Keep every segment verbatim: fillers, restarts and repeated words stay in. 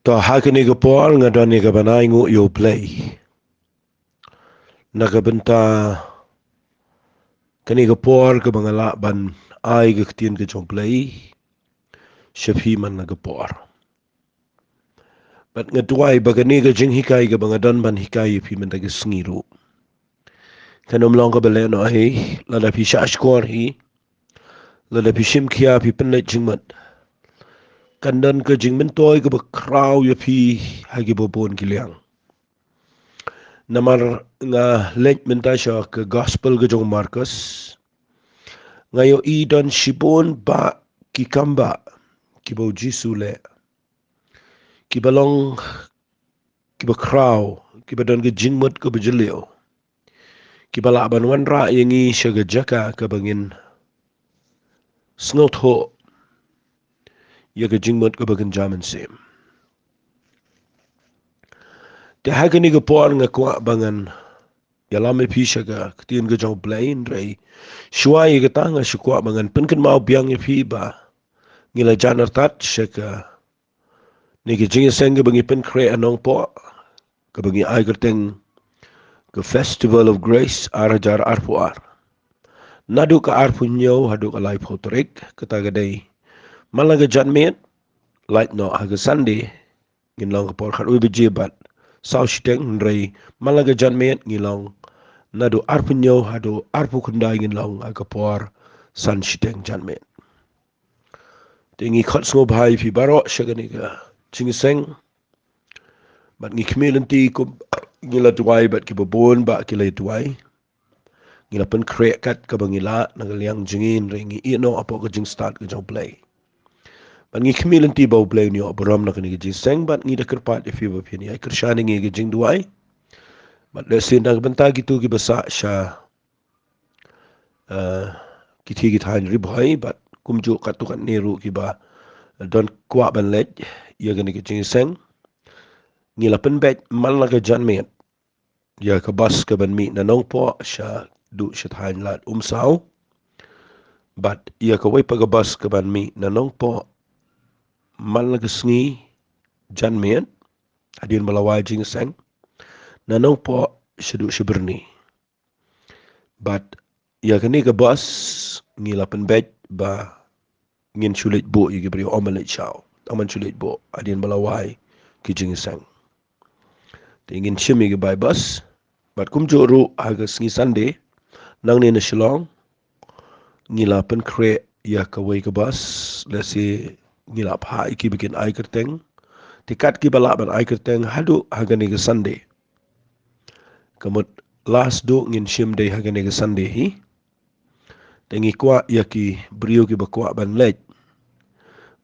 To ha kane ka por nga don ïa ka ban ainguh ïa U Blei na ka bynta kane ka por kaba nga lah ban ai ka ktien ka jong U Blei sha phi man la ka por. Bad nga duwai ba kane ka jinghikai kaba nga don ban hikai ïa phi mynta ka sngi ruh kan ym long kaba lehnoh hi, lada phi shah shkor hi, lada phi shim khia, phi pynleit jingmut, kan don ka jingmyntoi kaba khraw ïa phi ha kiba bun ki liang. Namar nga leit mynta sha ka gospel ka jong u Markos, nga ïohi don shibun bah ki kambah kiba U Jisu u leh, kiba long kiba khraw, kiba don ka jingmut kaba jylliew, kiba lah ban wanrah ïa ngi sha ka jaka kaba ngin sngewthuh ïa ka jingmut kaba kynja mynsiem. Te ha kane ka por nga kwah ba ngan ïalam ïa phi sha ka ktien ka jong U Blei, hynrei shuwa ïa kata nga shu kwah ba ngan pynkynmaw biang ïa phi ba ngi la jan artat sha kane ka jingïaseng kaba ngi pynkhreh ha Nongpoh, kaba ngi ai kyrteng ka Festival of Grace ar hajar arphew ar. Naduh ka arphew hynñiew haduh ka laiphew tarik, kata ka dei man la ka janmiet, lait noh ha ka Sunday, ngin long ka por khatwei baje bad saw shiteng, hynrei man la ka janmiet ngi long naduh arphew hynñiew haduh arphew khyndai, ngin long ha ka por san shiteng janmiet. Te ngi khot sngewbha ïa phi baroh sha kane ka jingïaseng. Bad ngi khmih lynti kum ngi la duwai bad kiba bun bah ki la duwai. Ngi la pynkhreh kat kaba ngi lah na ka liang jong ngi, hynrei ngi ïeh noh hapoh ka jingstad ka jong U Blei. Bad ngi khmih lynti ba U Blei un ïoh burom na kane ka jingïaseng, bad ngi da kyrpad ïa phi ba phin ïai kyrshan ïa ngi ha ka jingduwai. Bad lehse na ka bynta kito kiba sah sha eh, ki thie ki thaiñ Ri Bhoi, bad kumjuh katto katne ruh kiba don kwah ban leit ïa kane ka jingïaseng, ngi la pynbeit man la ka janmiet ïa ka bus kaban mih na Nongpoh shaduh sha thaiñ Lad Umsaw, bad ïa kawei pat ka bus kaban mih na Nongpoh man la ka sngi janmiet hadien ba la wai jingïaseng na Nongpoh shaduh sha Byrni. Bad ïa kane ka bus ngi la pynbeit ba ngin shu leit buh ïa ki briew, ym ban leit shaw, ym ban shu leit buh hadien ba la wai ki jingïaseng. Te ngin shim ïa ki bai bus. Bad kumjuh ruh ha ka sngi Sunday, nangne na Shillong, ngi la pynkhreh ïa kawei ka bus, lehse ngi la phah ïa ki ba kin ai kyrteng. Te kat kiba lah ban ai kyrteng haduh ha kane ka Sunday. Ka mut last duh ngin shim dei ha kane ka Sunday hi. Te ngi kwah ïa ki briew kiba kwah ban leit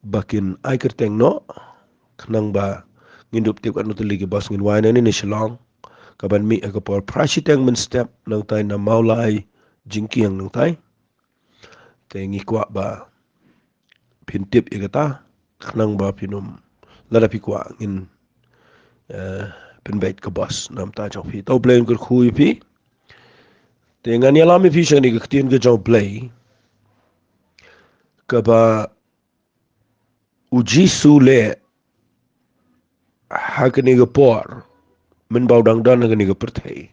ba kin ai kyrteng noh, khnang ba ngin dup tip katno tylli ki bus ngin wai nangne na Shillong, kaban mih ha ka por phra shiteng mynstep nangtai na Mawlai Jingkiang nangtai. Te ngi kwah ba phin tip ïa kata, khnang ba phin ym, lada phi kwah ngin, eh, pynbeit ka bus namar ta jong phi. To U Blei un kyrkhu ïa phi. Te ngan ïalam ïa phi sha kane ka ktien ka jong U Blei kaba U Jisu u leh ha kane ka por mynba u dang don ha kane ka pyrthei.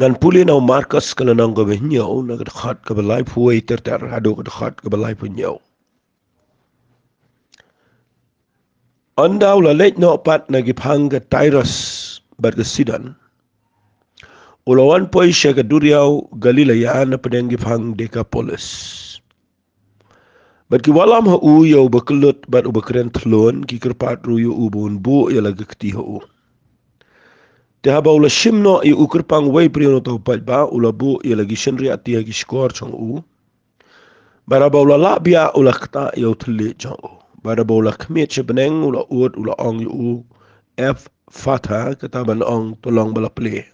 Ngan pule na u Markos ka lynnong kaba hynñiew, na ka dkhot kaba laiphew wei ter ter haduh ka dkhot kaba laiphew hynñiew. Ynda u la leit noh pat na ki phang ka Tirus bad ka Sidon, u la wan poi sha ka duriaw Galilea na pdeng ki phang Dekapolis. Bad ki wallam ha u ïa uba kyllut bad uba kren thlun, ki kyrpad ruh ïa u ba un buh ïa la ka kti ha u. Te haba u la shim noh ïa u kyrpang wei briew na uta u paidbah, u la buh ïa la ki shynriahti ha ki shkor jong u. Bad haba u la lah biah, u la ktah ïa u thylliej jong u. Bad haba u la khmied sha bneng, u la ud, u la ong ïa u, Ephphatha, kata ban ong, to long ba la plie.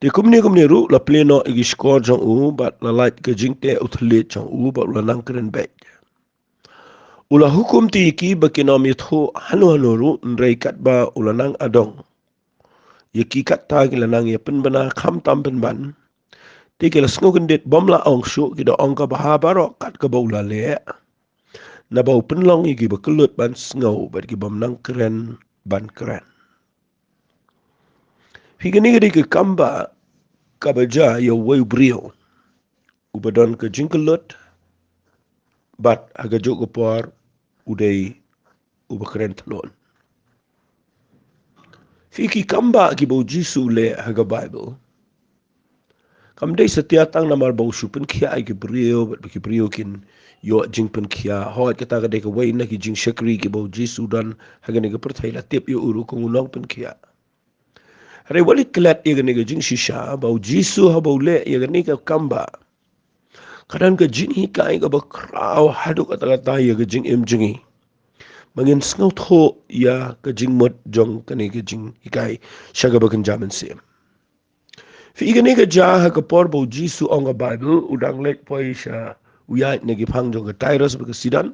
Te kumne kumne ruh la plie noh ïa ki shkor jong u, bad la lait ka jingteh u thylliej jong u, bad u la nang kren beit. U la hukum te ïa ki ba kin ym ïathuh hano hano ruh, hynrei katba u la nang adong ïa ki, katta ki la nang ïa pynbna khamtam pynban. Te ki la sngewkyndit bym lah ong shuh, ki da ong ka bha baroh kat kaba u la leh. naba u pynlong ïa kiba kyllut ban sngew bad ki bym nang kren ban kren. Phi, kane ka dei ka kambah kaba jia ïa uwei u briew uba don ka jingkyllut bad ha kajuh ka por u dei uba kren thlun. Phi, ki kambah kiba u Jisu u leh ha ka Baibl kam dei satia tang namar ba u shu pynkhiah ïa ki briew bad ba ki briew kin ïoh jingpynkhiah. Hooid, kata ka dei kawei na ki jingshakri kiba u Jisu u don ha kane ka pyrthei, la tip ïa u ruh kum u nongpynkhiah. Hynrei wat leit klet ïa kane ka jingshisha ba u Jisu haba u leh ïa kane ka kambah, ka don ka jinghikai kaba khraw haduh katta katta ïa ka jingim jong ngi ba ngin sngewthuh ïa ka jingmut jong kane ka jinghikai sha kaba kynja mynsiem. Phi, kane ka jia ha ka por ba u Jisu, ong ka Baibl, u dang leit poi sha, u ïaid na ki phang jong ka Tirus bad ka Sidon,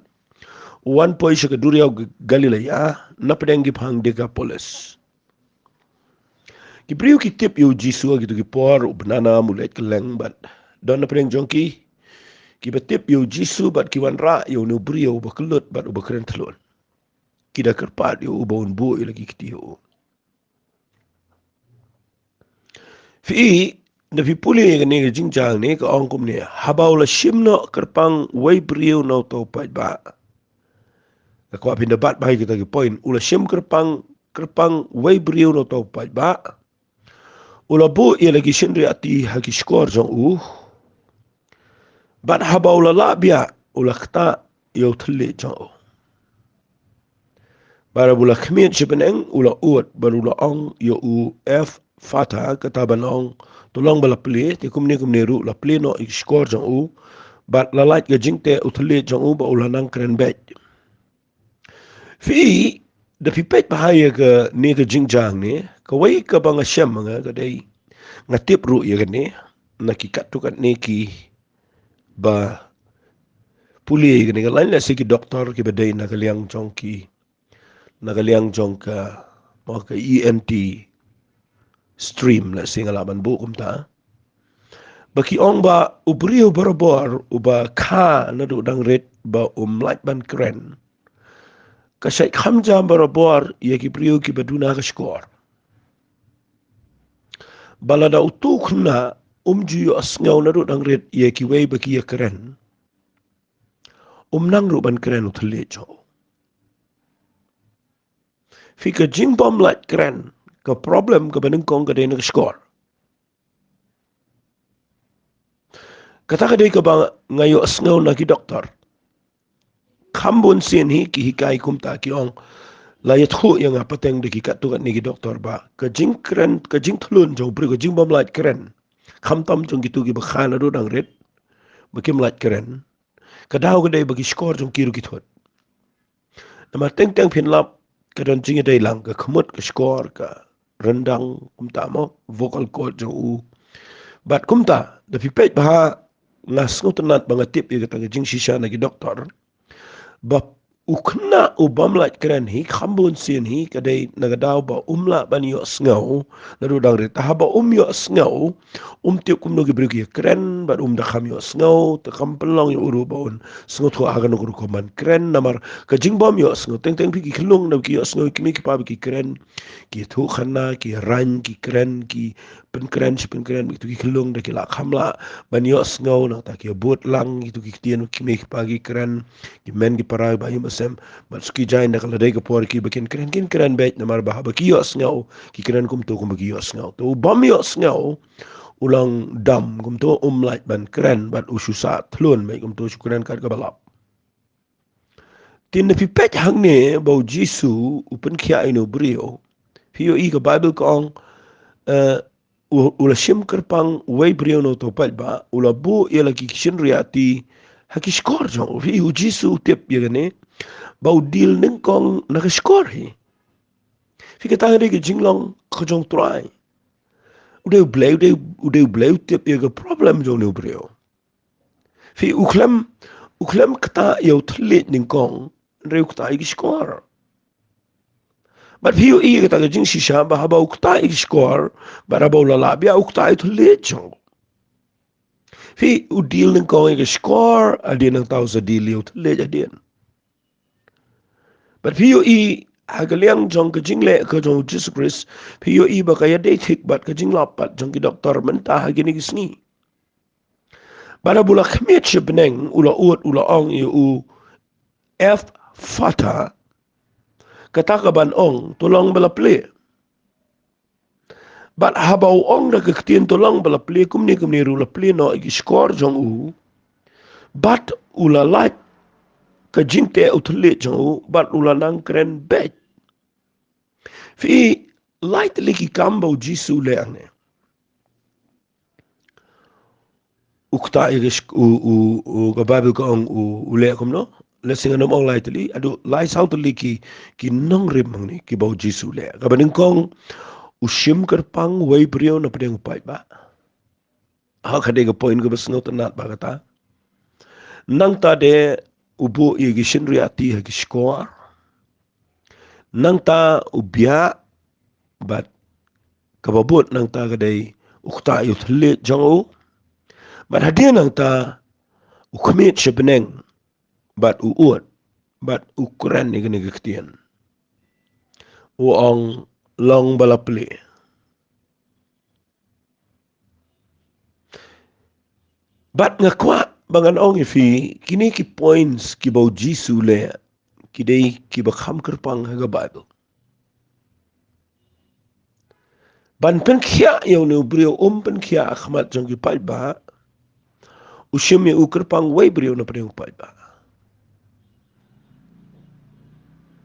u wan poi sha ka duriaw Ga-, Galilea napdeng ki phang Dekapolis. Ki briew ki tip ïa u Jisu ha kito ki por, u bnanam, u leit kylleng bad don napdeng jong ki kiba tip ïa u Jisu bad ki wanrah ïa une u briew uba kyllut bad uba kren thlun. Ki da kyrpad ïa u ba un buh ïa la ki kti ïa u. Phi, da phi pule ïa kane ka jingjia ne, ka ong kumne: Haba u la shim noh kyrpang uwei u briew na uta u paidbah. Nga kwah phin da bat bha ïa kita ki point. U la shim kyrpang, kyrpang uwei u briew na uta u paidbah, u la buh ïa la ki shynriahti ha ki shkor jong u. Bad haba u la lah biah, u la ktah ïa u thylliej jong u. Bad haba u la khmied sha bneng, u la ud bad u la ong ïa u: Ephphatha, kata ban ong, to long ba la plie. Te kumne kumne ruh la plie noh ïa ki shkor jong u bad la lait ka jingteh u thylliej jong u ba u la nang kren beit. Phi, da phi peit bha ïa kane ka jingjia ne, kawei kaba nga shem ma nga ka dei, nga tip ruh ïa kane na ki katto katne kiba pule ïa kane ka lain, lehse ki doktor kiba dei na ka liang jong ki, na ka liang jong ka, oh, ka E N T stream, lehse nga lah ban buh kumta. Ba ki ong ba u briew barabor uba kha naduh dang rit ba um lait ban kren, ka shait kham jam barabor ïa ki briew kiba duna ka shkor. Ba lada utu u khynnah um ju ïohsngew naduh dang rit ïa kiwei ba ki ïakren, um nang ruh ban kren u thylliej jong u. Phi, ka jingbym lait kren, ka problem kaba nyngkong ka dei na ka shkor. Kata ka dei kaba nga ïohsngew na ki doktor. Kham bun sien hi ki hikai kumta, ki ong, la ïathuh ïa nga pateng da ki katto katne ki doktor ba ka jingkren, ka jingthlun jong u briew, ka jingbym lait kren, khamtam jong kito kiba kha naduh dang rit ba kim lait kren, ka daw ka dei ba ki shkor jong ki ruh ki thut. Namar teng teng phin lap, ka don jingïadei lang, ka khmut, ka shkor, ka ryndang, kumta mo, vocal cord jong u. Bad kumta, da phi peit bha, nga sngewtynnat ba nga tip ïa kata ka jingshisha na ki doktor ba u khynnah u bym lait kren hi, kham bun sien hi, ka dei na ka daw ba um lah ban ïohsngew naduh dang rit. Te haba um ïohsngew, um tip kumno ki briew ki ïakren, bad um da kham ïohsngew, te kam pynlong ïa u ruh ba un sngewthuh ha kano ka rukom ban kren. Namar ka jingbym ïohsngew, teng teng phi, ki khyllung naba ki ïohsngew ïa ki kmie ki kpa ba ki kren, ki ïathuh khana, ki ïarain, ki kren, ki pynkren shi pynkren, bad kito ki khyllung da ki lah kham lah ban ïohsngew, nangta ki ïabud lang kito ki ktien ba ki kmie ki kpa ki kren, ki men ki para, ba ïum ba sem. Bad shu ki jaiñ, da ka la dei ka por kiba kin kren, kin kren beit, namar ba haba ki ïohsngew, ki kren kumto kumba ki ïohsngew. Te u bym ïohsngew u long dum, kumto um lait ban kren, bad u shu sah thlun beit, kumto shu kren kat kaba lap. Te da phi peit hangne ba u Jisu u pynkhiah ïa une u briew, phi ïohi ka Baibl ka ong, eh, u, u la shim kyrpang uwei u briew na uta u paidbah, u la buh ïa la ki shynriahti ha ki shkor jong u. Phi, u Jisu u tip ïa kane ba u deal nyngkong na ka shkor hi. Phi, kata ka dei ka jinglong ka jong u Trai. U dei U Blei, u dei, u dei U Blei u tip ïa ka problem jong une u briew. Phi, u khlem, u khlem ktah ïa u thylliej nyngkong, hynrei u ktah ïa ki shkor. Bad phi ïohi kata ka jingshisha ba haba u ktah ïa ki shkor, bad haba u la lah biah, u ktah ïa u thylliej jong u. Phi, u deal nyngkong ïa ki shkor hadien, nangta u sa deal ïa u thylliej hadien. Bad phi ïohi ha ka liang jong ka jingleh ka jong u Jisu Khrist, phi ïohi ba ka ïadei thik bad ka jinglap pat jong ki doktor mynta ha kine ki sngi. Bad haba u la khmied sha bneng, u la ud, u la ong ïa u, "Ephphatha," kata ka ban ong, "To long ba la plie." Bad haba u ong da ka ktien, "To long ba la plie," kumne kumne ruh la plie noh ïa ki shkor jong u. Bad u la lait ka jingteh u thylliej jong u, bad u la nang kren beit. Phi lait lei ki kam ba u Jisu u leh hangne. U kta ïa ka sh-, u, u, u, ka Baibl ka ong u, u leh kumno? Lehse ngan ym ong lai tylli, haduh lai saw tylli ki, ki nongrim hangne, kiba u Jisu u leh. Kaba nyngkong, u shim kyrpang uwei u briew na pdeng u paidbah. Ha, ka dei ka point kaba sngewtynnat bha kata. Nangta de u buh ïa ki shynriahti ha ki shkor. Nangta u biah, bad kaba bud nangta ka dei u kta ïa u thylliej jong u. Bad hadien nangta u khmied sha bneng, bad u ud, bad u kren ïa kane ka ktien. U ong, "Long ba la plie." Bad nga kwah ba ngan ong ïa phi, kine ki points kiba u Jisu u leh, ki dei kiba kham kyrpang ha ka Baibl. Ban pynkhiah ïa une u briew, um pynkhiah ha khmat jong ki paidbah, u shim ïa u kyrpang uwei u briew na pdeng u paidbah.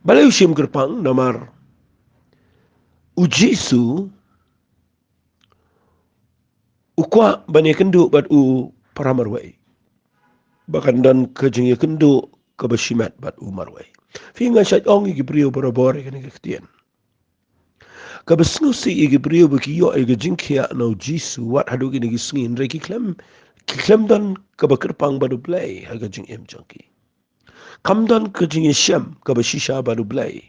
Balei u shim kyrpang? Namar u Jisu u kwah ban ïakynduh bad u para marwei, ba kan don ka jingïakynduh kaba shimet bad u marwei. Phi, nga shait ong ïa ki briew barabor ïa kane ka ktien. Kaba sngewsih ïa ki briew ba ki ïoh ïa ka jingkhiah na u Jisu wat haduh kine ki sngi, hynrei ki khlem, ki khlem don kaba kyrpang bad u Blei ha ka jingim jong ki. Kam don ka jingïashem kaba shisha bad u Blei.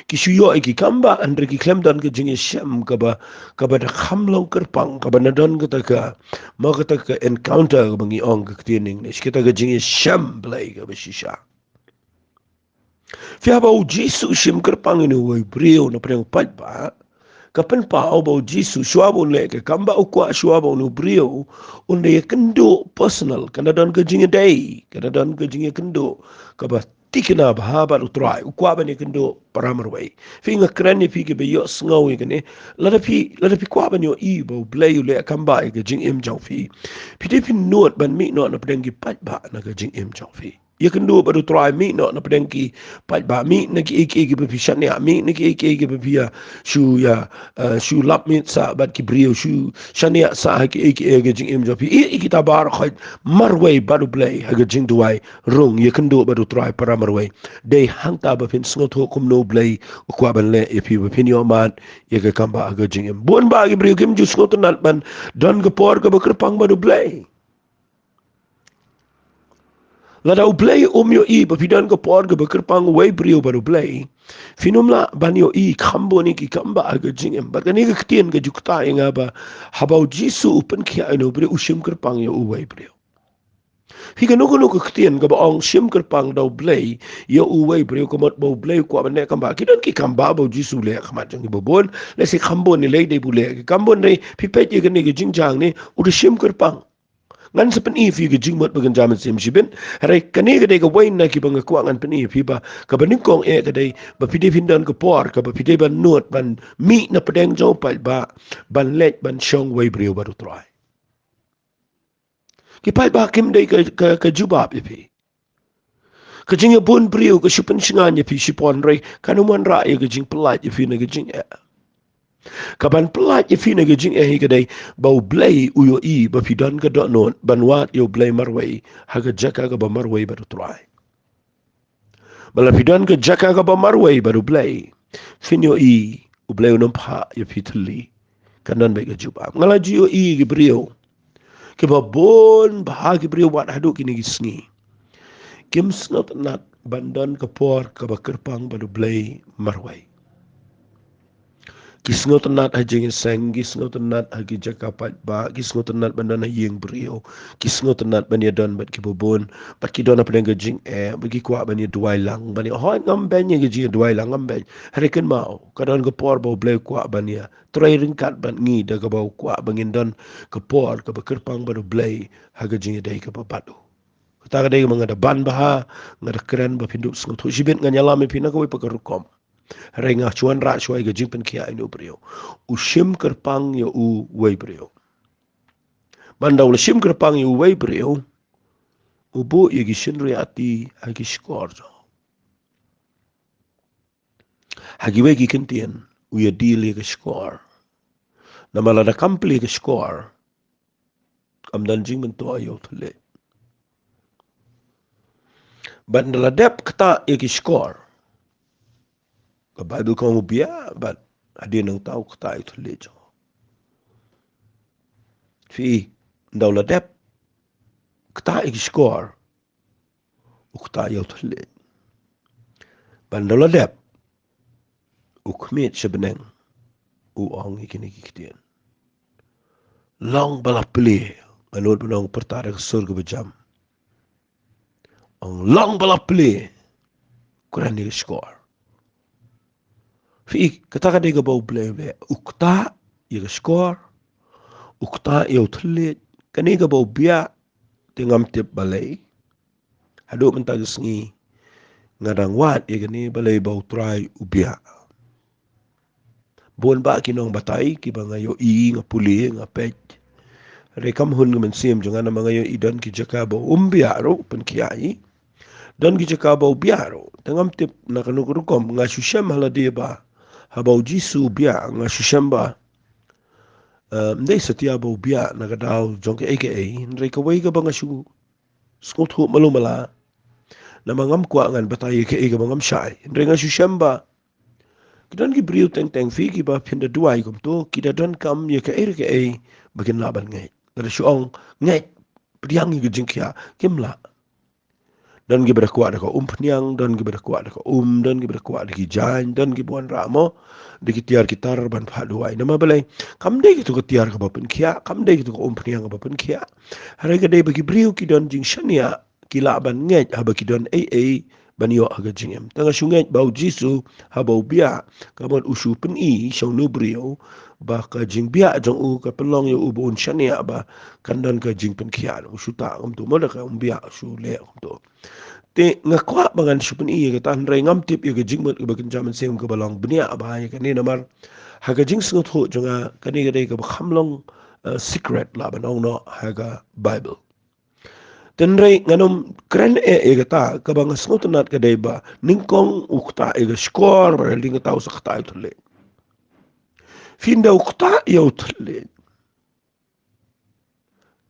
Ki shu ïoh ïa ki kambah, hynrei ki khlem don ka jingïashem kaba, kaba da kham long kyrpang, kaba na don kata ka, mo, kata ka encounter kaba ngi ong ka ktien English, kata ka jingïashem Blei kaba shisha. Phi, haba u Jisu u shim kyrpang ïa une uwei u briew na pdeng u paidbah, ka pynpaw ba u Jisu shuwa ba un leh ka kambah u kwah shuwa ba une u briew un da ïakynduh personal, kan da don ka jingïadei, kan da don ka jingïakynduh kaba thikna bha bad u Trai, u kwah ban ïakynduh para marwei. Phi, nga kren ïa phi kiba ïohsngew ïa kane, lada phi, lada phi kwah ban ïohi ba u Blei u leh kambah ïa ka jingim jong phi, phi dei phin nud ban mih noh na pdeng ki paidbah na ka jingim jong phi. Ïakynduh bad u Trai, mih noh na pdeng ki paidbah, mih na kiei kiei kiba phi shaniah, mih na kiei kiei kiba phi ïa shu ïa, eh, shu lap miet sah bad ki briew, shu shaniah sah ha kiei kiei ka jingim jong phi. Ïa, ïa kita baroh khoit marwei bad u Blei ha ka jingduwai, rung, ïakynduh bad u Trai, para marwei. Dei hangta ba phin sngewthuh kumno u Blei u kwah ban leh ïa phi ba phin ïoh mad ïa ka kambah ha ka jingim. Bun bah ki briew kim ju sngewtynnat ban don ka por kaba kyrpang bad u Blei. Lada u Blei um ïohi ba phi don ka por kaba kyrpang uwei u briew bad u Blei, phin ym lah ban ïohi kham bun ïa ki kambah ha ka jingim. Bad kane ka ktien ka ju kta ïa nga ba haba u Jisu u pynkhiah ïa une u briew, u shim kyrpang ïa uwei u briew. Phi, kano kano ka ktien kaba ong shim kyrpang da u Blei ïa uwei u briew, ka mut ba u Blei u kwah ban leh kambah. Ki don ki kambah ba u Jisu u leh ha khmat jong kiba bun, lehse kham bun, ïaleh dei ba u leh ki kam bun, hynrei phi peit ïa kane ka jingjia ne, u da shim kyrpang. Ngan sa pyni ïa phi ka jingmut ba kynja mynsiem shibit. Hynrei kane ka dei kawei na kiba nga kwah ngan pyni ïa phi ba kaba nyngkong eh ka dei ba phi dei phin don ka por kaba phi dei ban nud ban mih na pdeng jong u paidbah, ban leit ban shong uwei u briew bad u Trai. Ki paidbah kim dei ka, ka, ka jubab ïa phi. Ka jingïabun briew ka shu pynshngaiñ ïa phi shipor, hynrei kan ym wanrah ïa ka jingpyllait ïa phi na ka jingeh. Ka ban pyllait ïa phi na ka jingeh hi ka dei ba u Blei u ïohi ba phi don ka dohnud ban wad ïa u Blei marwei ha ka jaka kaba marwei bad u Trai. Ba la phi don ka jaka kaba marwei bad u Blei, phin ïohi u Blei un ym phah ïa phi thylli. Kan don beit ka jubab. Nga la ju ïohi ki briew kiba bun bha, ki briew wat haduh kine ki sngi kim sngewtynnat ban don ka por kaba kyrpang bad u Blei marwei. Ki sngewtynnat ha jingïaseng, ki sngewtynnat ha ki jaka paidbah, ki sngewtynnat ban don ha ïing briew, ki sngewtynnat ban ïadon bad ki babun, bad ki don ha pdeng ka jingeh, bad ki kwah ban ïaduwai lang, ban ïa, hooid ngam beiñ ïa ka jingïaduwai lang, ngam beiñ. Hynrei kynmaw, ka don ka por ba U Blei u kwah ban ïatrei ryngkat bad ngi da kaba u kwah ba ngin don ka por kaba kyrpang bad U Blei ha ka jingïadei kaba bad u. Kata ka dei kaba nga da ban bha, nga da kren ba phin dup sngewthuh shibit, ngan ïalam ïa phi na kawei pat ka rukom. Hynrei nga shu wanrah shuwa ïa ka jingpynkhiah ïa une u briew. U shim kyrpang ïa uwei u briew. Bad ynda u la shim kyrpang ïa uwei u briew, u buh ïa ki shynriahti ha ki shkor jong u. Ha kiwei ki kyntien, u ïadil ïa ka shkor. Namar lada kam plie ka shkor, kam don jingmyntoi ïa u thylliej. Bad ynda la dep ktah ïa ki shkor, ka Baibl ka ong u bia, bad hadien nangta u ktah ïa u thylliej. Phi, ynda u la dep ktah ïa ki shkor, u ktah ïa u thylliej. Bad ynda u la dep, u khmied sha bneng, u ong ïa kine ki ktien. Long ba la plie, nga nud ban ong pyrta da ka sur kaba jam. Ong long ba la plie, kren ïa ka shkor. Phi, kata ka dei kaba U Blei u leh, u ktah ïa ka shkor, u ktah ïa u thylliej, kane kaba u bia, te ngam tip balei. Haduh mynta ka sngi, nga dang wad ïa kane balei ba U Trai u bia. Bun bah ki nongbatai, kiba nga ïohi, nga pule, nga peit. Hynrei kam hun ka mynsiem jong nga namar nga ïohi don ki jaka ba um bia ruh, pynkhiah hi. Don ki jaka ba u bia ruh. Te ngam tip na kano ka rukom, nga shu shem ha lade ba haba U Jisu u bia, nga shu shem ba, eh, ym dei satia ba u bia na ka daw jong kaei kaei. Hynrei kawei kaba nga shu sngewthuh malu mala. Namar ngam kwah ngan batai ïa kaei kaba ngam shai. Hynrei nga shu shem ba ki don ki briew teng teng phi kiba phin da duwai kumto, ki da donkam ïa kaei re kaei ba kin lah ban ngeit. Nga da shu ong ngeit, pdiang ïa ka jingkhiah, kim lah. Don kiba da kwah da ka umphniang, don kiba da kwah da ka um, don kiba da kwah da ki jaiñ, don kiba wanrah mo da ki tiar ki tar ban phah duwai. Namar balei, kam dei kito ka tiar kaba pynkhiah, kam dei kito ka umphniang kaba pynkhiah. Hynrei ka dei ba ki briew ki don jingshaniah, ki lah ban ngeit haba ki don ei ei ban ïoh ha ka jingim. Te nga shu ngeit ba U Jisu haba u bia, ka mut u shu pyni sha une u briew ba ka jingbiah jong u ka pynlong ïa u ba un shaniah ba kan don ka jingpynkhiah. U shu tah kumto, mut da ka um bia u shu leh kumto. Te nga kwah ba ngan shu pyni ïa kata, hynrei ngam tip ïa ka jingmut kaba kynja mynsiem kaba long bniah bha ïa kane namar ha ka jingsngewthuh jong nga kane ka dei kaba kham long, eh, secret lah ban ong noh ha ka Baibl. Te hynrei ngan ym kren eh ïa kata, kaba nga sngewtynnat ka dei ba nyngkong u ktah ïa ka shkor, ba dei kata u sa ktah ïa u thylliej. Phi, ynda u ktah ïa u thylliej,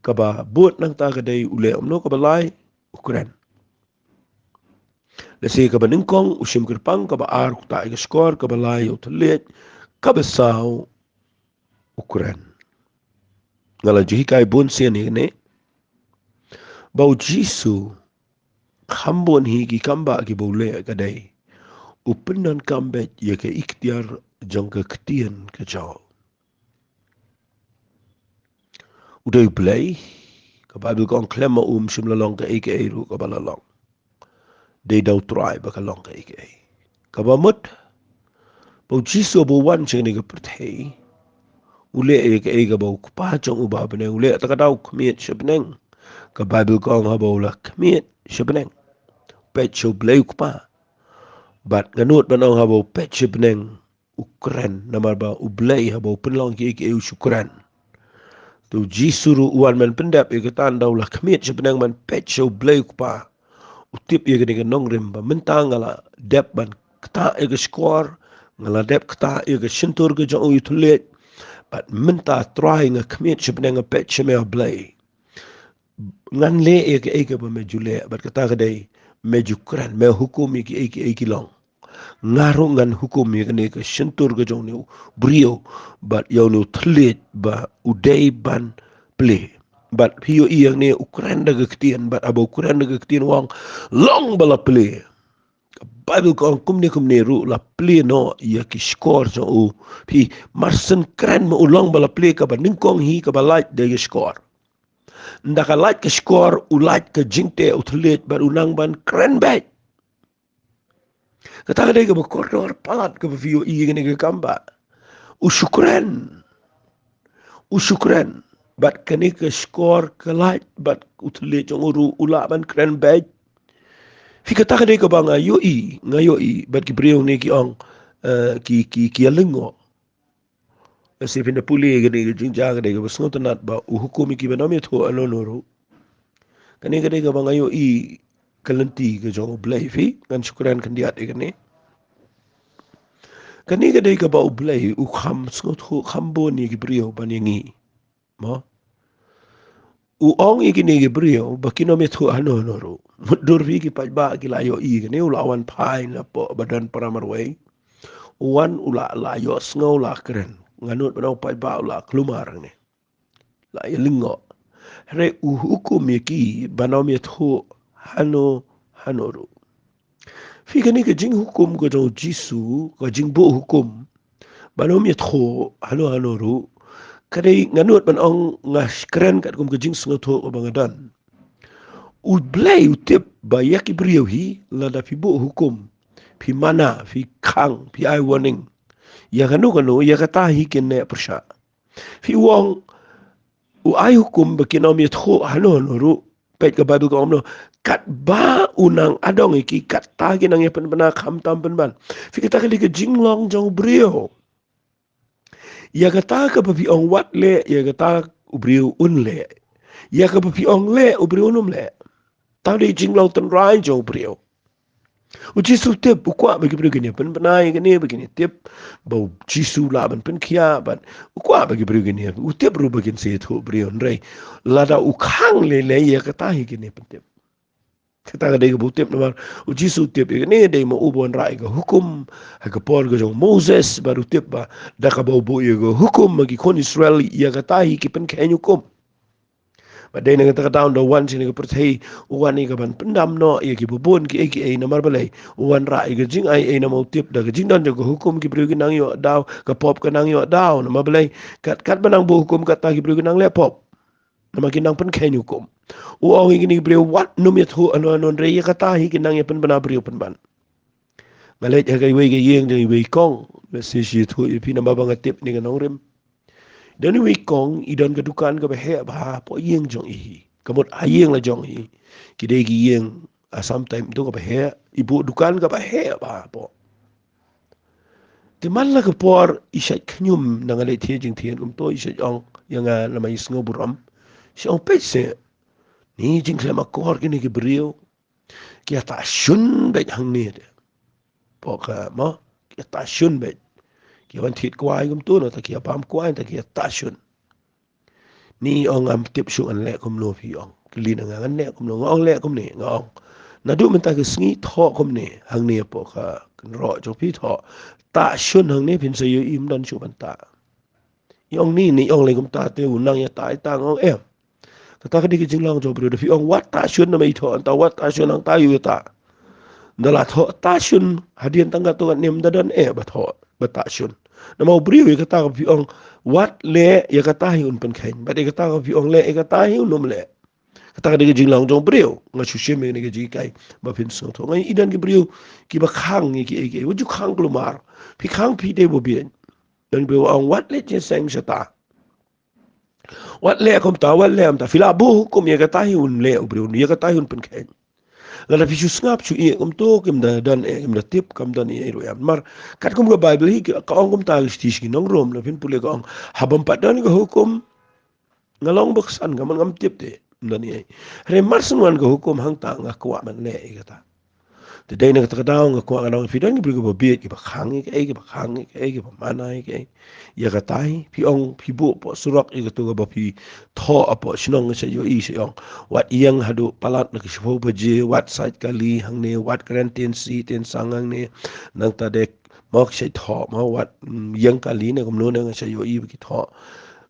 kaba bud nangta ka dei u leh kumno? Kaba lai, u kren. Lehse kaba nyngkong u shim kyrpang, kaba ar u ktah ïa ka shkor, kaba lai ïa u thylliej, kaba saw u kren. Nga la ju hikai bun sien ïa kane ba U Jisu kham bun hi ki kam ba kiba u leh ka dei u pyndonkam beit ïa ka iktiar jong ka ktien ka jong u. U dei U Blei, ka Baibl ka ong khlem ma u ym shym la long kaei kaei ruh kaba la long. Dei da U Trai ba ka long kaei kaei. Kaba mut ba U Jisu ba u wan sha kane ka pyrthei, u leh ïa kaei kaba u Kpa jong u ba ha bneng u leh. Ta ka daw khmied sha bneng. Ka Baibl ka ong haba u la khmied sha bneng, peit sha U Blei u Kpa. Bad nga nud ban ong haba u peit sha bneng u kren, namar ba U Blei haba u pynlong kiei kiei u shu kren. Te U Jisu ruh u wan ban pyndep ïa kata, ynda u la khmied sha bneng ban peit sha U Blei u Kpa. U tip ïa kane ka nongrim ba mynta nga la dep ban ktah ïa ka shkor, nga la dep ktah ïa ka shyntur ka jong u ïa u thylliej. Bad mynta Trai nga khmied sha bneng, nga peit sha me A Blei. Ngan leh ïa kaei kaba me ju leh, bad kata ka dei me ju kren, me hukum ïa kiei kiei ki long. Nga ruh ngan hukum ïa kane ka shyntur ka jong une u briew bad ïa une u thylliej ba u dei ban plie. Bad phi ïohi ïa kane u kren da ka ktien, bad haba u kren da ka ktien u ong long ba la plie. Ka Bible ka ong kumne kumne ruh la plie noh ïa ki shkor jong u. Phi, mar shen kren ma u long ba la plie kaba nyngkong hi kaba lait da ïa shkor. Nda ka lait ka shkor, u lait ka jingteh, u thylliej, bad u nang ban kren beit. Kata ka dei kaba kordor palat kaba phi ïohi ïa kane ka kam ba u shu kren. U shu kren. Bad kane ka shkor ka lait bad u thylliej jong u ruh u lah ban kren beit. Phi, kata ka dei kaba nga ïohi, nga ïohi, bad ki briew ne ki ong, eh, ki, ki, ki ïa lyngngoh. Lehse phin da pule kane ka jingjia ka dei kaba sngewtynnat ba u hukum ïa ki ban ym ïathuh hano hano ruh. Kane ka dei kaba nga ïohi ka lynti ka jong U Blei, phi, ngan shu kren khyndiat ïa kane. Kane ka dei kaba U Blei u kham sngewthuh kham bun ïa ki briew ban ïa ngi. Mo? U ong ïa kine ki briew ba kin ym ïathuh hano hano ruh. Mutdur phi, ki paidbah ki la ïohi kane, u la wan phai na poh ba don para marwei. U wan u la, la ïohsngew, la kren. Nga nud ba na u paidbah u la kulmar ne. La ïa lyngngoh. Hynrei u hukum ïa ki ban ym ïathuh hano hano ruh. Phi, kane ka jinghukum ka jong U Jisu, ka jingbuh hukum ban ym ïathuh hano hano ruh, ka dei, nga nud ban ong, nga kren katkum ka jingsngewthuh kaba nga don. U Blei u tip ba ïa ki briew hi, lada phi buh hukum, phi mana, phi khang, phi ai warning, ïa kano kano, ïa kata hi kin neh pyrshah. Phi, u ong, u ai hukum ba kin ym ïathuh hano hano ruh. Peit ka Bible ka ong kumno, katba u nang adong ïa ki, kata ki nang ïa pynbna, khamtam pynban. Phi, kata ka dei ka jinglong jong u briew. Ïa kata kaba phi ong wat leh, ïa kata u briew un leh. Ïa kaba phi ong leh, u briew un ym leh. Kata dei jinglong tynrai jong u briew. U Jisu u tip, u kwah ba ki briew kin ïa pynbna ïa kane, ba kin ïa tip ba U Jisu u lah ban pynkhiah, bad u kwah ba ki briew kin ïa, u tip ruh ba kin sa ïathuh briew, hynrei lada u khang lei lei, ïa kata hi kin ïa pyntip. Kata ka dei kaba u tip, namar U Jisu u tip ïa kane, dei ma u ba wanrah ïa ka hukum ha ka por ka jong u Moses, bad u tip ba da kaba u buh ïa ka hukum, ma ki khun Israel, ïa kata hi ki pynkheiñ hukum. Bad dei na kata ka daw u wan sha kane ka pyrthei, u wan ïa kaban pyndam noh ïa kiba bun kiei kiei. Namar balei? U wanrah ïa ka jingai ei, namar u tip da ka jingdon jong ka hukum ki briew ki nang ïoh daw, ka pop ka nang ïoh daw. Namar balei? Kat, katba nang buh hukum, kata ki briew ki nang leh pop. Namar ki nang pynkheiñ hukum. U ong ïa kine ki briew wat nym ïathuh hano hano, hynrei ïa kata hi ki nang ïa pynbna briew pynban. Nga leit ha kawei ka ïing jong iwei i kong, lehse shi ïathuh ïa phi namar ba nga tip ne ka nongrim. Don iwei i kong, i don ka dukan kaba heh bha hapoh ïing jong i hi. Ka mut ha ïing la jong i. Ki dei ki ïing, ah, sometime tu kaba heh, i buh dukan kaba heh bha hapoh. Te man la ka por i shait khñium, na nga leit thied jingthied kumto, i shait ong ïa nga namar i sngew burom. Shi ong, peit seh, ni jingkhlem akor kine ki briew. Ki ïa ta shun beit hangne te. Pok ka mo, ki ïa ta shun beit. Ki wan thied kwai kumto, nangta ki ïa bam kwai, nangta ki ïa ta shun. Ni ong ngam tip shuh ngan leh kumno, phi ong. Kylli na nga ngan leh kumno, nga ong leh kumne, nga ong. Naduh mynta ka sngi thoh kumne, hangne pok ka kynroh jong phi thoh. Ta shun hangne, phin sa ïohi ym don shuh ban ta. I ong ni, ni ong lei kumta te u nang ïa ta ïa ta, nga ong em. Kata ka dei ka jinglong jong u briew, da phi ong wat ta shun namar i thoh hangta, wat ta shun hangta, ïa ta. Nda la thoh ta shun hadien tang katto katne, ym da don eh ba thoh ba ta shun. Namar u briew ïa kata ka phi ong wat leh, ïa kata hi un pynkheiñ. Bad ïa kata ka phi ong leh, ïa kata hi un ym leh. Kata ka dei ka jinglong jong u briew. Nga shu shim ïa kane ka jinghikai ba phin sngewthuh. Nga i don ki briew kiba khang ïa kiei kiei. Wat ju khang kulmar. Phi khang phi dei ba bieit. Don ki briew ong wat leh jingïaseng sha ta. Wat leh kumta, wat leh kumta. Phi la buh hukum, ïa kata hi un leh u briew, ïa kata hi un pynkheiñ. Lada phi shu sngap shu ïeh kumto, kim da don eh, kim da tip, kam don eh ruh ïa. Namar katkum ka Bible hi ka ong kumta, ka shithi sha ki nong Rom, lada phin pule ka ong, haba ym pat don ka hukum, nga long baksan, ka man ngam tip te, ym don eh. Hynrei mar shen wan ka hukum hangta, nga kwah ban leh ïa kata. Te dei na kata ka daw nga kwah ngan ong, phi don ki briew kiba bieit, kiba khang ïa kaei, kiba khang ïa kaei, kiba mana ïa kaei. Ïa kata hi, phi ong, phi buh hapoh surok, ïa kato kaba phi thoh hapoh shnong, nga sa ïohi, sa ong. Wat ïeng haduh palat na ka shiphew baje, wat sait kali hangne, wat kren tien si tien sang hangne. Nangta dei mo ki sa thoh mo, wat, mm, ïeng kali ne kumno ne, nga sa ïohi ba ki thoh.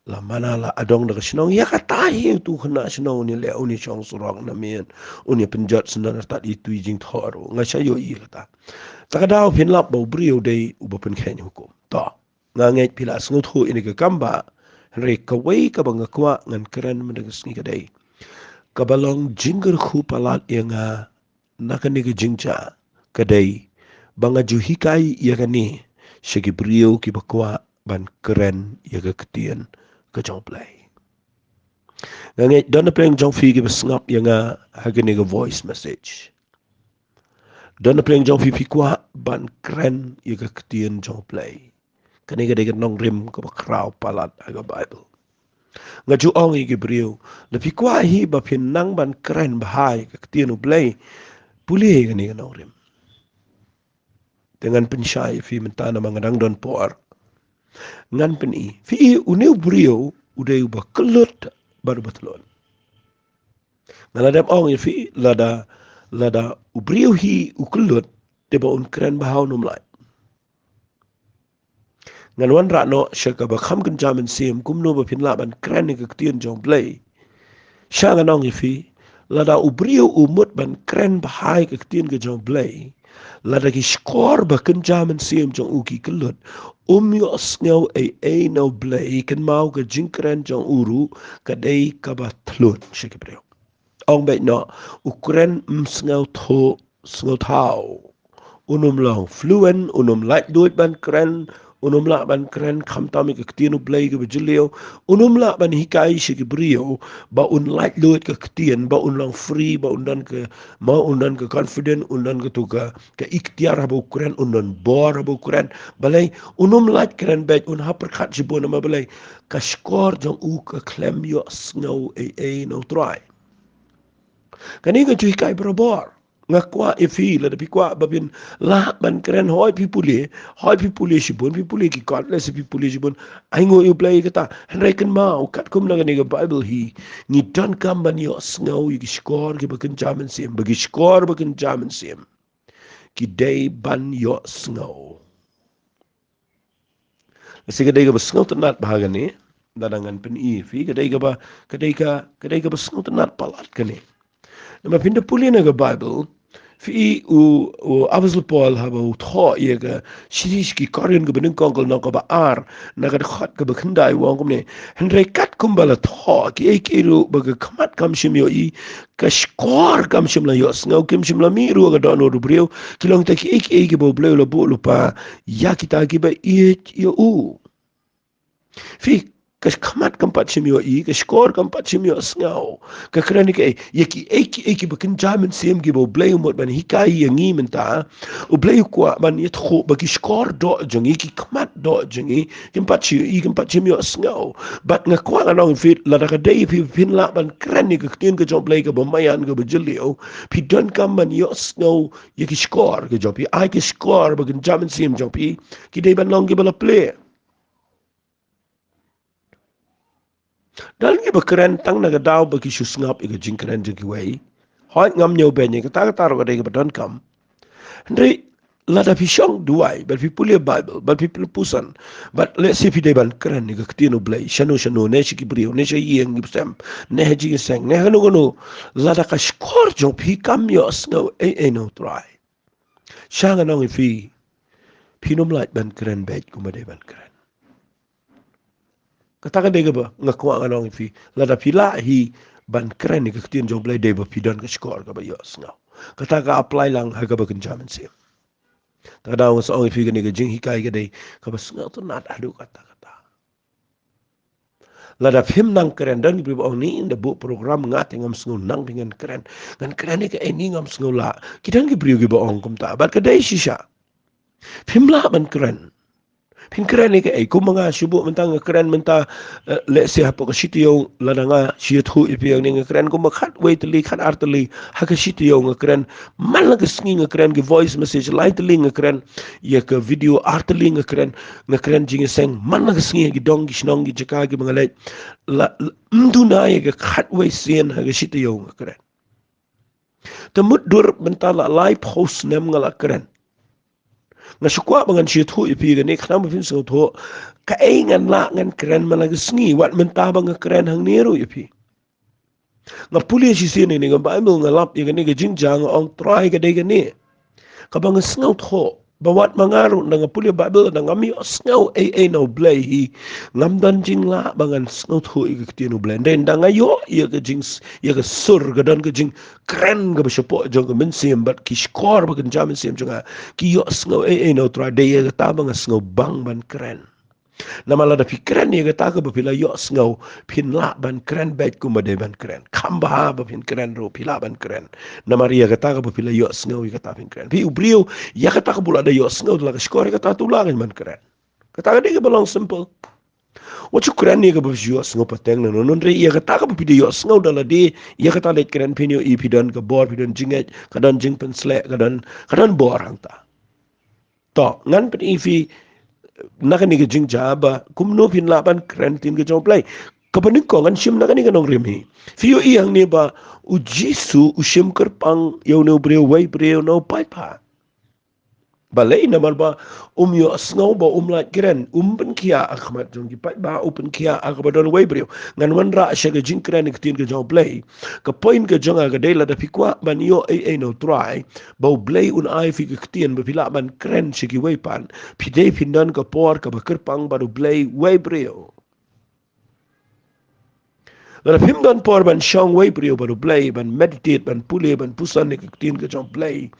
La mana la adong da ka shnong, ïa kata hi utu u khynnah shnong un ïa leh, un ïa shong surok na miet, un ïa pynjot syndon artat itu i jingthoh ruh. Nga shu ïohi ïa kata. Ta ka daw phin lap ba u briew u dei uba pynkheiñ hukum. To, nga ngeit phi la sngewthuh ïa kane ka kam ba, hynrei kawei kaba nga kwah ngan kren mynta ka sngi ka dei kaba long jingkyrkhu palat ïa nga na kane ka jingjia ka dei ba nga ju hikai ïa kane sha ki briew kiba kwah ban kren ïa ka ktien ka jong U Blei. Nga ngeit don na pdeng jong phi kiba sngap ïa nga ha kane ka voice message. Don na pdeng jong phi phi kwah ban kren ïa ka ktien jong U Blei. Kane ka dei ka nongrim kaba khraw palat ha ka Baibl. Nga ju ong ïa ki briew, lada phi kwah hi ba phin nang ban kren bha ïa ka ktien U Blei, pule ïa kane ka nongrim. Te ngan pynshai ïa phi mynta namar nga dang don por. Ngan pyni. Phi i une u briew u dei uba kyllut bad uba tlot. Nga la dep ong ïa phi lada, lada u briew hi u kyllut, te ba un kren bha un ym lait. Ngan wanrah noh sha kaba kham kynja mynsiem kumno ba phin lah ban kren ïa ka ktien jong U Blei. Sha ngan ong ïa phi, lada u briew u mut ban kren bha ïa ka ktien ka jong U Blei, lada ki shkor ba kynja mynsiem jong u ki kyllut, um ïohsngew ei ei na U Blei, kynmaw ka jingkren jong u ruh ka dei kaba tlot sha ki briew. Ong beit noh, u kren um sngewthuh, sngewthaw. Un ym long fluent, un ym laitluid ban kren, un ym lah ban kren khamtam ïa ka ktien U Blei kaba jylliew, un ym lah ban hikai sha ki briew ba un laitluid ka ktien, ba un long free, ba un don ka, ma un don ka confident, un don katu ka, ka iktiar haba u kren, un don bor haba u kren. Balei? Un ym lait kren beit, un hap pyrkhat shibun namar balei? Ka shkor jong u ka khlem ïohsngew ei ei na U Trai. Kane nga ju hikai barabor. Nga kwah ïa phi, lada phi kwah ba phin lah ban kren, hooid phi pule, hooid phi pule shibun, phi pule ki kot, lehse phi pule shibun. Ainguh ïa U Blei ïa kata. Hynrei kynmaw, katkum na kane ka Baibl hi, ngi donkam ban ïohsngew ïa ki shkor kiba kynja mynsiem, ba ki shkor ba kynja mynsiem ki dei ban ïohsngew. Lehse ka dei kaba sngewtynnat bha kane, lada ngan pyni ïa phi, ka dei kaba, ka dei ka, ka dei kaba sngewtynnat palat kane. Namar phin da pule na ka Baibl, phi i u, u Apostol Paul haba u thoh ïa ka shithi sha ki Korinth kaba nyngkong ka lynnong kaba ar, na ka dkhot kaba khyndai u ong kumne. Hynrei katkum ba la thoh, kiei kiei ruh ba ka khmat kam shym ïohi, ka shkor kam shym la ïohsngew, kim shym la mih ruh ha ka dohnud u briew, ki long kita kiei kiei kiba U Blei u la buh lypa ïa kita kiba ïeit ïa u. Phi, ka khmat kam pat shym ïohi, ka shkor kam pat shym ïohsngew. Ka kren ïa kaei, ïa kiei kiei kiba kynja mynsiem kiba U Blei u mut ban hikai ïa ngi mynta. U Blei u kwah ban ïathuh ba ki shkor doh jong ngi, ki khmat doh jong ngi, kim pat shym ïohi, kim pat shym ïohsngew. Bad nga kwah ngan ong ïa phi, lada ka dei phi phin lah ban kren ïa ka ktien ka jong U Blei kaba maïan kaba jylliew, phi donkam ban ïohsngew ïa ki shkor ka jong phi, ai ki shkor ba kynja mynsiem jong phi ki dei ban long kiba la plie. Don kiba kren tang na ka daw ba ki shu sngap ïa ka jingkren jong kiwei. Hooid, ngam ñiew beiñ ïa kata, kata ruh ka dei kaba donkam. Hynrei lada phi shong duwai, bad phi pule Baibl, bad phi pule puson, bad lehse phi dei ban kren ïa ka ktien U Blei shano shano, ne sha ki briew, ne sha ïing ki bsem, ne ha jingïaseng, ne kano kano, lada ka shkor jong phi kam ïohsngew ei ei na U Trai, sha ngan ong ïa phi, phin ym lait ban kren beit kumba dei ban kren. Kata ka dei kaba nga kwah ngan ong ïa phi, lada phi lah hi ban kren ïa ka ktien jong U Blei, dei ba phi don ka shkor kaba ïohsngew. Kata ka apply lang ha kaba kynja mynsiem. Ta ka daw nga sa ong ïa phi, kane ka jinghikai ka dei kaba sngewtynnat haduh katta katta. Lada phim nang kren, don ki briew ba ong, ni ynda buh program nga te ngam sngew nang, phi ngan kren. Ngan kren ïa kaei, ni ngam sngew lah. Ki don ki briew kiba ong kumta. Bad ka dei shisha. Phim lah ban kren. Phin kren ïa kaei, kum ma nga shu buh mynta nga kren mynta, eh, lehse hapoh ka shi taïew, lada nga shu ïathuh ïa phi hangne nga kren kumba khatwei tylli, khatar tylli ha ka shi taïew nga kren. Man la ka sngi nga kren ki voice message lai tylli, nga kren ïa ka video ar tylli, nga kren, nga kren jingïaseng man la ka sngi ha ki dong ki shnong ki jaka kiba nga leit. La, la, ym duna ïa ka khatwei sien ha ka shi taïew nga kren. Te mutdur mynta la laiphew snem nga la kren. Nga shu kwah ba ngan shu ïathuh ïa phi kane khnang ba phin sngewthuh. Kaei ngan lah ngan kren man la ka sngi, wat mynta ba nga kren hangne ruh ïa phi. Nga pule shisien ïa kane ka Baibl, nga lap ïa kane ka jingjia, nga ong Trai ka dei kane. Kaba nga sngewthuh, ba wat ma nga ruh, ynda nga pule Baibl, ynda ngam ïohsngew ei ei na U Blei hi, ngam don jinglah ba ngan sngewthuh ïa ka ktien U Blei. Hynrei ynda nga ïoh ïa ka jing, ïa ka sur, ka don ka jingkren kaba shapoh jong ka mynsiem bad ki shkor ba kynja mynsiem jong nga ki ïohsngew ei ei na U Trai, dei ïa kata ba nga sngewbang ban kren. Namar lada phi kren ïa kata kaba phi la ïohsngew, phin lah ban kren beit kumba dei ban kren. Kham bha ba phin kren ruh, phi lah ban kren. Namar ïa kata kaba phi la ïohsngew, ïa kata phin kren. Phi u briew, ïa kata kaba u la da ïohsngew da la ka shkor, ïa kata te u lah ban kren. Kata ka dei kaba long simple. Wat shu kren ïa kaba phi ïohsngew pateng na, hynrei ïa kata kaba phi da ïohsngew da lade, ïa kata leit kren, phin ïohi phi don ka bor, phi don jingngeit, ka don jingpynsleh, ka don, ka don bor hangta. To, ngan pyni ïa phi na kane ka jingjia ba kumno phin lah ban kren ktien ka jong U Blei. Kaba nyngkong ngan shim na kane ka nongrim hi. Phi ïohi hangne ba U Jisu u shim kyrpang ïa une u briew, uwei u briew na u paidbah. Balei? Namar ba um ïohsngew ba um lah kren, um pynkhiah ha khmat jong ki paidbah, u pynkhiah ha kaba don uwei u briew. Ngan wanrah sha ka jingkren ka ktien ka jong U Blei. Ka point ka jong nga ka dei lada phi kwah ban ïoh ei ei na U Trai, ba U Blei un ai phi ka ktien ba phi lah ban kren sha kiwei pat, phi dei phin don ka por kaba kyrpang bad U Blei uwei u briew. Lada phim don por ban shong uwei u briew bad U Blei, ban meditate, ban pule, ban puson ïa ka ktien ka jong U Blei,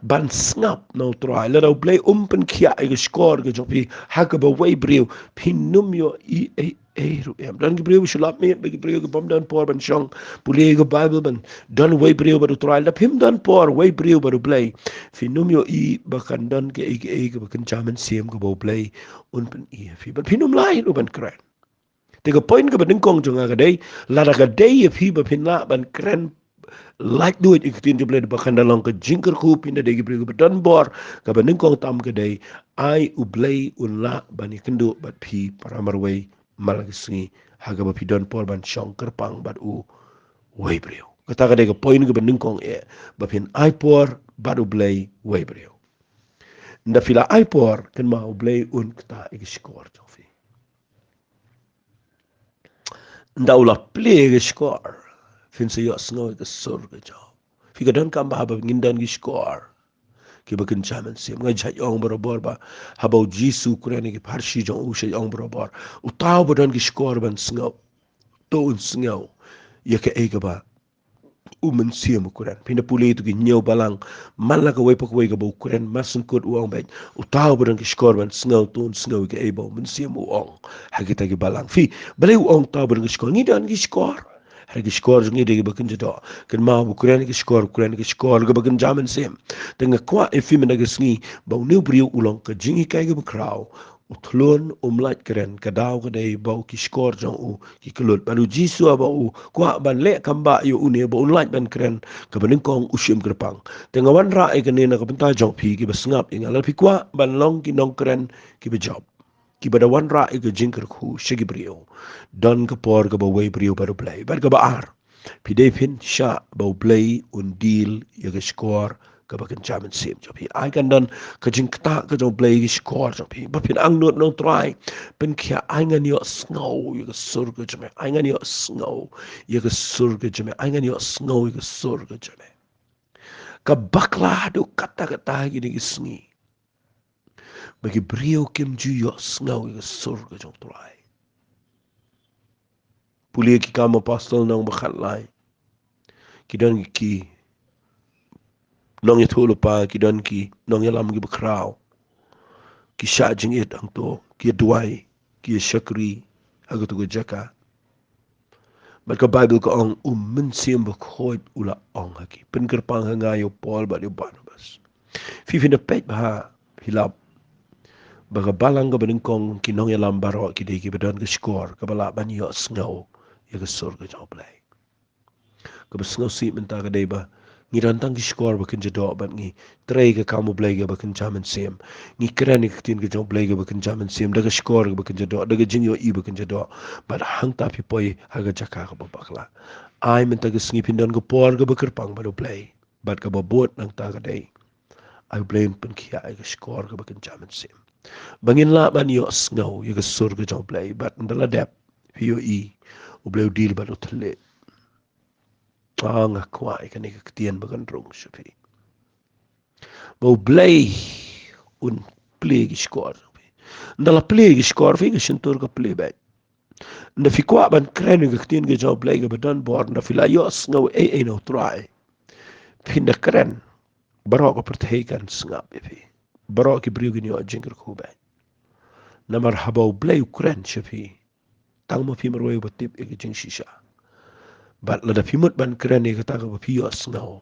ban sngap na U Trai, lada U Blei um pynkhiah ïa ka shkor ka jong phi ha kaba uwei u briew, phin ym ïohi ei ei ruh em. Don ki briew shu lap miet, bad ki briew ki bym don por ban shong pule ïa ka Baibl, ban don uwei u briew bad U Trai. Lada phim don por uwei u briew bad U Blei, phin ym ïohi ba kan don kaei kaei kaba kynja mynsiem kaba U Blei un pyni ïa phi, bad phin ym lah ruh ban kren. Te ka point kaba nyngkong jong nga ka dei, lada ka dei ïa phi ba phin lah ban kren lait duh ïa ka ktien jong U Blei, ba kan da long ka jingkyrkhu, phin da dei ki briew kiba don bor. Kaba nyngkong tam ka dei, ai U Blei un lah ban ïakynduh bad phi para marwei man la ka sngi, ha kaba phi don por ban shong kyrpang bad uwei u briew. Kata ka dei ka point kaba nyngkong eh, ba phin ai por bad U Blei uwei u briew. Ynda phi la ai por, kynmaw U Blei un ktah ïa ka shkor jong phi. Ynda u la plie ïa ka shkor, phin sa ïohsngew ïa ka sur ka jong u. Phi, ka donkam ba haba ngin don ki shkor kiba kynja mynsiem. Nga shait ong barabor ba haba U Jisu u kren ïa ki pharshi jong u, u shait ong barabor, uta uba don ki shkor ban sngew, to un sngew ïa kaei kaba u Mynsiem u kren. Phin da pule ïa tu ki hynñiew balang, man la kawei pa kawei kaba u kren, mar sngewthuh u ong beit, uta uba don ki shkor ban sngew, to un sngew ïa kaei ba u Mynsiem u ong ha kita ki balang. Phi, balei u ong uta uba don ki shkor? Ngi don ki shkor. Hynrei ki shkor jong ngi dei kiba kynja doh. Kynmaw, u kren ïa ki shkor, u kren ïa ki shkor kiba kynja mynsiem. Te nga kwah ïa phi mynta ka sngi ba une u briew u long ka jinghikai kaba khraw. U thlun, um lait kren, ka daw ka dei ba u, ki shkor jong u ki kyllut. Bad U Jisu haba u kwah ban leh kam ba ïa une ba un lait ban kren, kaba nyngkong u shim kyrpang. Te nga wanrah ïa kane na ka bynta jong phi kiba sngap ïa nga, lada phi kwah ban long ki nongkren kiba jop, kiba da wanrah ïa ka jingkyrkhu sha ki briew, don ka por kaba uwei u briew bad U Blei. Bad kaba ar, phi dei phin shah ba U Blei un deal ïa ka shkor kaba kynja mynsiem jong phi. Ai kan don ka jingktah ka jong U Blei ïa ka shkor jong phi. Ba phin angnud na U Trai, pynkhiah, ai ngan ïohsngew ïa ka sur ka jong me. Ai ngan ïohsngew ïa ka sur ka jong me. Ai ngan ïohsngew ïa ka sur ka jong me. Ka bakla haduh katta katta ha kine ki sngi ba ki briew kim ju ïohsngew ïa ka sur ka jong U Trai. Pule Ki Kam Apostol lynnong ba khatlai. Ki don ki nongïathuhlypa, ki don ki nongïalam kiba khraw. Ki shah jingit hangto, ki ïa duwai, ki ïa shakri ha kato ka jaka. Bad ka Baibl ka ong, U Mynsiem Bakhuid u la ong ha ki, pynkyrpang ha nga ïa u Paul bad ïa u Barnabas. Phi, phin da peit bha, phi lap ba ka balang kaba nyngkong, ki nongïalam baroh ki dei kiba don ka shkor kaba lah ban ïohsngew ïa ka sur ka jong U Blei. Kaba sngewsih mynta ka dei ba ngi don tang ki shkor ba kynja doh bad ngi trei ka kam U Blei kaba kynja mynsiem. Ngi kren ïa ka ktien ka jong U Blei kaba kynja mynsiem da ka shkor kaba kynja doh, da ka jingïohi ba kynja doh. Bad hangta phi poi ha ka jaka kaba bakla. Ai mynta ka sngi phin don ka por kaba kyrpang bad U Blei. Bad kaba bud nangta ka dei, ai U Blei un pynkhiah ïa ka shkor kaba kynja mynsiem. Ba ngin lah ban ïohsngew ïa ka sur ka jong U Blei, bad ynda la dep, phi ïohi, U Blei u deal bad u thylliej. Ah, nga kwah ïa kane ka ktien ba kan rung sha phi. Ba U Blei un plie ki shkor. Ynda la plie ki shkor phi, ka shyntur ka plie beit. Ynda phi kwah ban kren ïa ka ktien ka jong U Blei kaba don bor, ynda phi la ïohsngew ei ei na U Trai, phin da kren. Baroh ka pyrthei kan sngap ïa phi. Baroh ki briew kin ïoh jingkyrkhu beit. Namar haba U Blei u kren sha phi, tang ma phi marwei uba tip ïa ka jingshisha. Bad lada phi mut ban kren ïa kata kaba phi ïohsngew,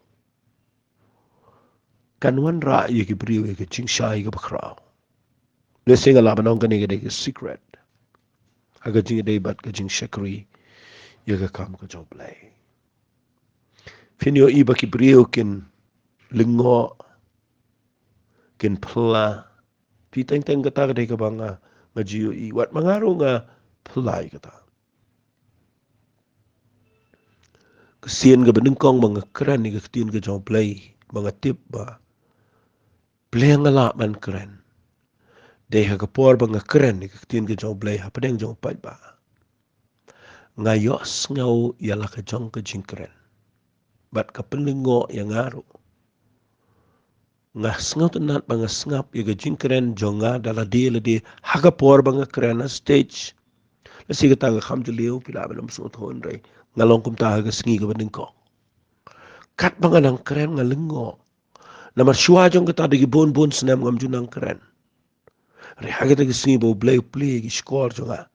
kan wanrah ïa ki briew ïa ka jingshai kaba khraw. Lehse nga lah ban ong kane ka dei ka secret ha ka jingïadei bad ka jingshakri ïa ka kam ka jong U Blei. Phin ïohi ba ki briew kin lyngngoh, kin phylla. Phi teng teng kata ka dei kaba nga, nga ju ïohi, wat ma nga ruh nga phylla ïa kata. Ka sien kaba nyngkong ba nga kren ïa ka ktien ka jong U Blei, ba nga tip ba U Blei nga lah ban kren. Dei ha ka por ba nga kren ïa ka ktien ka jong U Blei hapdeng jong u paidbah, nga ïohsngew ïa la ka jong ka jingkren. Bad ka pynlyngngoh ïa nga ruh. Nga sngewtynnat ba nga sngap ïa ka jingkren jong nga da lade lade ha ka por ba nga kren ha stage. Lehse kata nga kham jylliew, phi lah ban ym sngewthuh hynrei nga long kumta ha ka sngi kaba nyngkong. Katba nga nang kren nga lyngngoh. Namar shuwa jong kata da ki bun bun snem ngam ju nang kren. Hynrei ha kata ka sngi ba U Blei u plie ki shkor jong nga,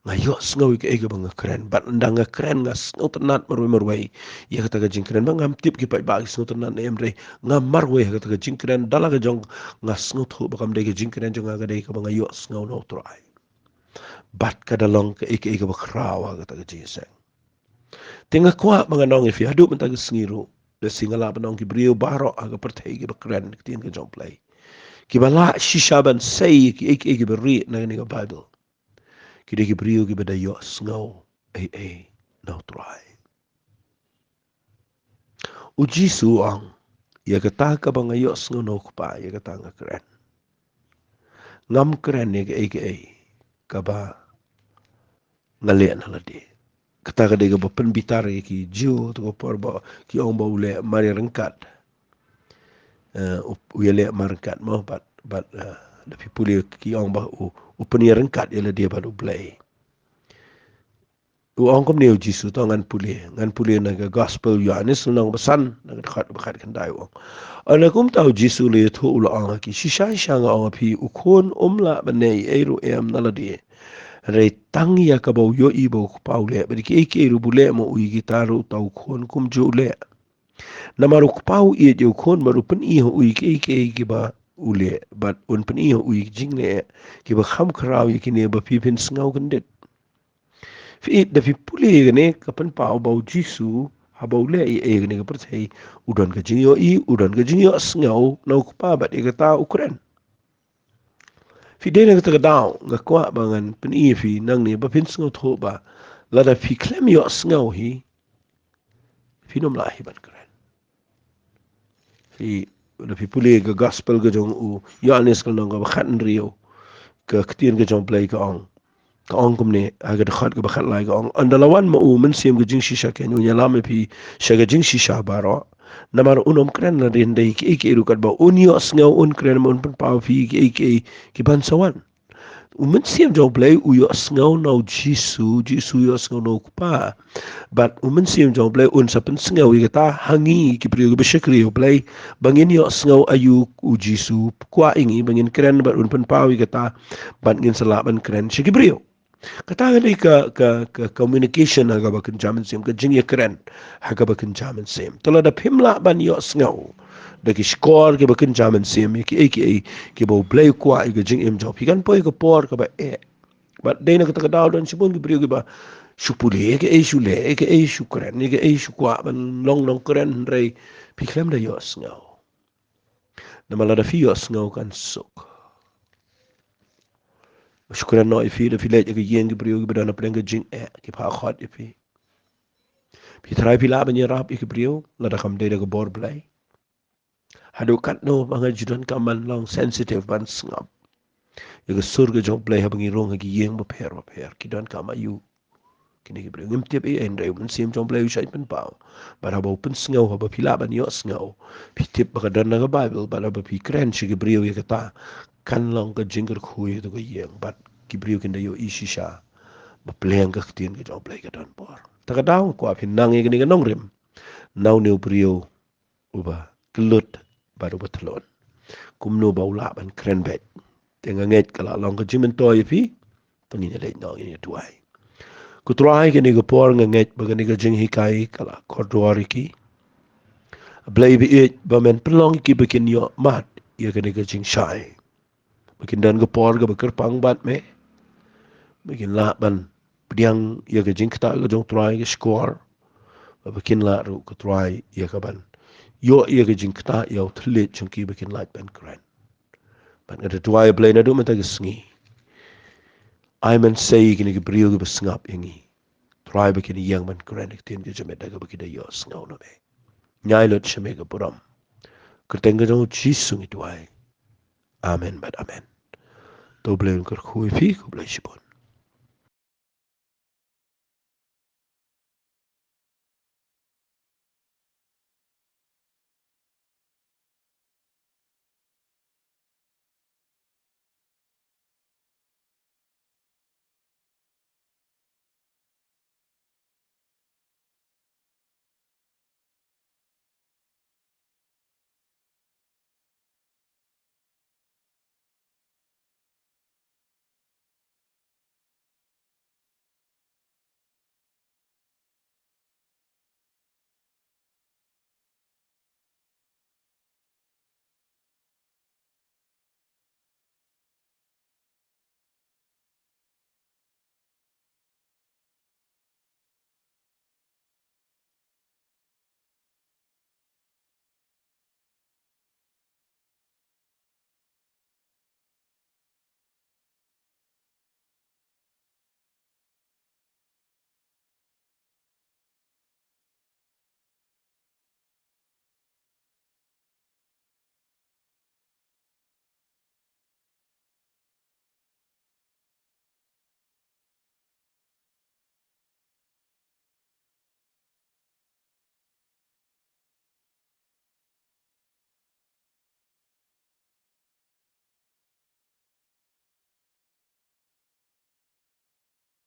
nga ïohsngew ïa kaei kaba nga kren. Bad ynda nga kren nga sngewtynnat marwei marwei ïa kata ka jingkren. Ba ngam tip ki paidbah ki sngewtynnat ne em, hynrei nga marwei ha kata ka jingkren. Da la ka jong nga sngewthuh ba kam dei ka jingkren jong nga, ka dei kaba nga ïohsngew na U Trai. Bad ka da long kaei kaei kaba khraw ha kata ka jingïaseng. Te nga kwah ba ngan ong ïa phi haduh mynta ka sngi ruh, lehse nga lah ban ong ki briew baroh ha ka pyrthei kiba kren ka ktien ka jong U Blei, kiba lah shisha ban sei ïa kiei kiei kiba rieh na kane ka Baibl, ki dei ki briew kiba da ïohsngew ei ei na U Trai. U Jisu u ong, ïa kata kaba nga ïohsngew na U Kpa, ïa kata nga kren. Ngam kren ïa kaei kaei kaba nga leh na lade. Kata ka dei kaba pynbitar ïa ki Jiw, ha ka por ba ki ong ba u leh mar ïaryngkat. Eh, u, u ïaleh mar ryngkat mo, bad, bad, eh, da phi pule ki ong ba u, u pynïaryngkat ïa lade bad U Blei. U ong kumne U Jisu, to ngan pule, ngan pule na ka Gospel Ïoannis lynnong ba san, na ka dkhot ba khatkhyndai u ong. Ynda kumta U Jisu u la ïathuh u la ong ha ki, shisha shisha nga ong ha phi, U Khun um lah ban leh ei ei ruh em na lade, hynrei tang ïa kaba u ïohi ba U Kpa u leh, bad kiei kiei ruh ba u leh ma u, ïa kita ruh uta U Khun kumjuh u leh. Namar U Kpa u ïeit ïa U Khun, bad u pyni ha u ïa kiei kiei kiba u leh, bad un pyni ha u ïa ki jingleh kiba kham khraw ïa kine ba phi phin sngew kyndit. Phi ïohi, da phi pule ïa kane ka pynpaw ba U Jisu haba u leh ei ei ha kane ka pyrthei, u don ka jingïohi, u don ka jingïohsngew na U Kpa, bad ïa kata u kren. Phi, dei na kata ka daw nga kwah ba ngan pyni ïa phi nangne ba phin sngewthuh ba lada phi khlem ïohsngew hi, phin ym lah hi ban kren. Phi, lada phi pule ka Gospel ka jong u Ïoannis ka lynnong kaba khathynriew, ka ktien ka jong U Blei ka ong, ka ong kumne, ha ka dkhot kaba khatlai ka ong, ynda la wan ma u Mynsiem ka jingshisha keiñ, un ïalam ïa phi sha ka jingshisha baroh. Namar un ym kren na lade hynrei kiei kiei ruh, katba un ïohsngew un kren, bad un pynpaw ïa phi kiei kiei kiban sa wan. U Mynsiem jong U Blei u ïohsngew na U Jisu, Jisu u ïohsngew na U Kpa. Bad U Mynsiem jong U Blei un sa pynsngew ïa kata ha ngi ki briew kiba shakri ïa U Blei, ba ngin ïohsngew aïu U Jisu u kwah ïa ngi ba ngin kren, bad un pynpaw ïa kata, bad ngin sa lah ban kren sha ki briew. Kata ka dei ka, ka, ka communication ha kaba kynja mynsiem, ka jingïakren ha kaba kynja mynsiem. Te lada phim lah ban ïohsngew da ki shkor kiba kynja mynsiem ïa kiei kiei kiba U Blei u kwah ïa ka jingim jong phi, kan poi ha ka por kaba eh. Bad dei na kata ka daw don shibun ki briew kiba shu pule ïa kaei, shu leh ïa kaei, shu kren ïa kaei, shu kwah ban long nongkren, hynrei phi khlem da ïohsngew. Namar lada phi ïohsngew kan suk. Shu kren noh ïa phi, da phi leit ïa ka ïing ki briew kiba don hapdeng ka jingeh, ki phah khot ïa phi. Phi trai phi lah ban ïarap ïa ki briew lada kam dei da ka bor Blei? Haduh katno ba nga ju donkam ban long sensitive ban sngap. ïa ka sur ka jong U Blei haba ngi rung ha ki ïing bapher bapher. Ki don kam aiu kine ki briew? Ngim tip ei ei, hynrei U Mynsiem jong U Blei u shait pynpaw. Bad haba u pynsngew, haba phi lah ban ïohsngew, phi tip ba ka don na ka Baibl. Bad haba phi kren sha ki briew ïa kata, kan long ka jingkyrkhu ïa kato ka ïing. Bad ki briew kin da ïohi shisha ba pliang ka ktien ka jong U Blei ka don bor. Ta ka daw nga kwah phin nang ïa kane ka nongrim. Na une u briew uba kyllut bad uba thlun, kumno ba u lah ban kren beit? Te nga ngeit ka la long ka jingmyntoi ïa phi. To ngin ïa leit noh, ngin ïa duwai. Ko Trai, kane ka por nga ngeit ba kane ka jinghikai ka la kordor ïa ki. Blei ba ïeit, ba men pynlong ïa ki ba kin ïohmad ïa kane ka jingshai, ba kin don ka por kaba kyrpang bad me, ba kin lah ban pdiang ïa ka jingktah ka jong U Trai ka shkor, ba kin lah ruh, ko Trai, ïa ka ban ïoh ïa ka jingktah ïa u thylliej jong ki ba kin lah ban kren. Bad nga da duwai, Blei, naduh mynta ka sngi, ai mynsiem ïa kine ki briew kiba sngap ïa ngi, Trai, ba kin ïeng ban kren ïa ka ktien ka jong me da kaba ki da ïohsngew na me. Ngi ai lut sha me ka burom. Kyrteng ka jong U Jisu ngi duwai. Amen bad amen. To U Blei un kyrkhu ïa phi, khublei shibun.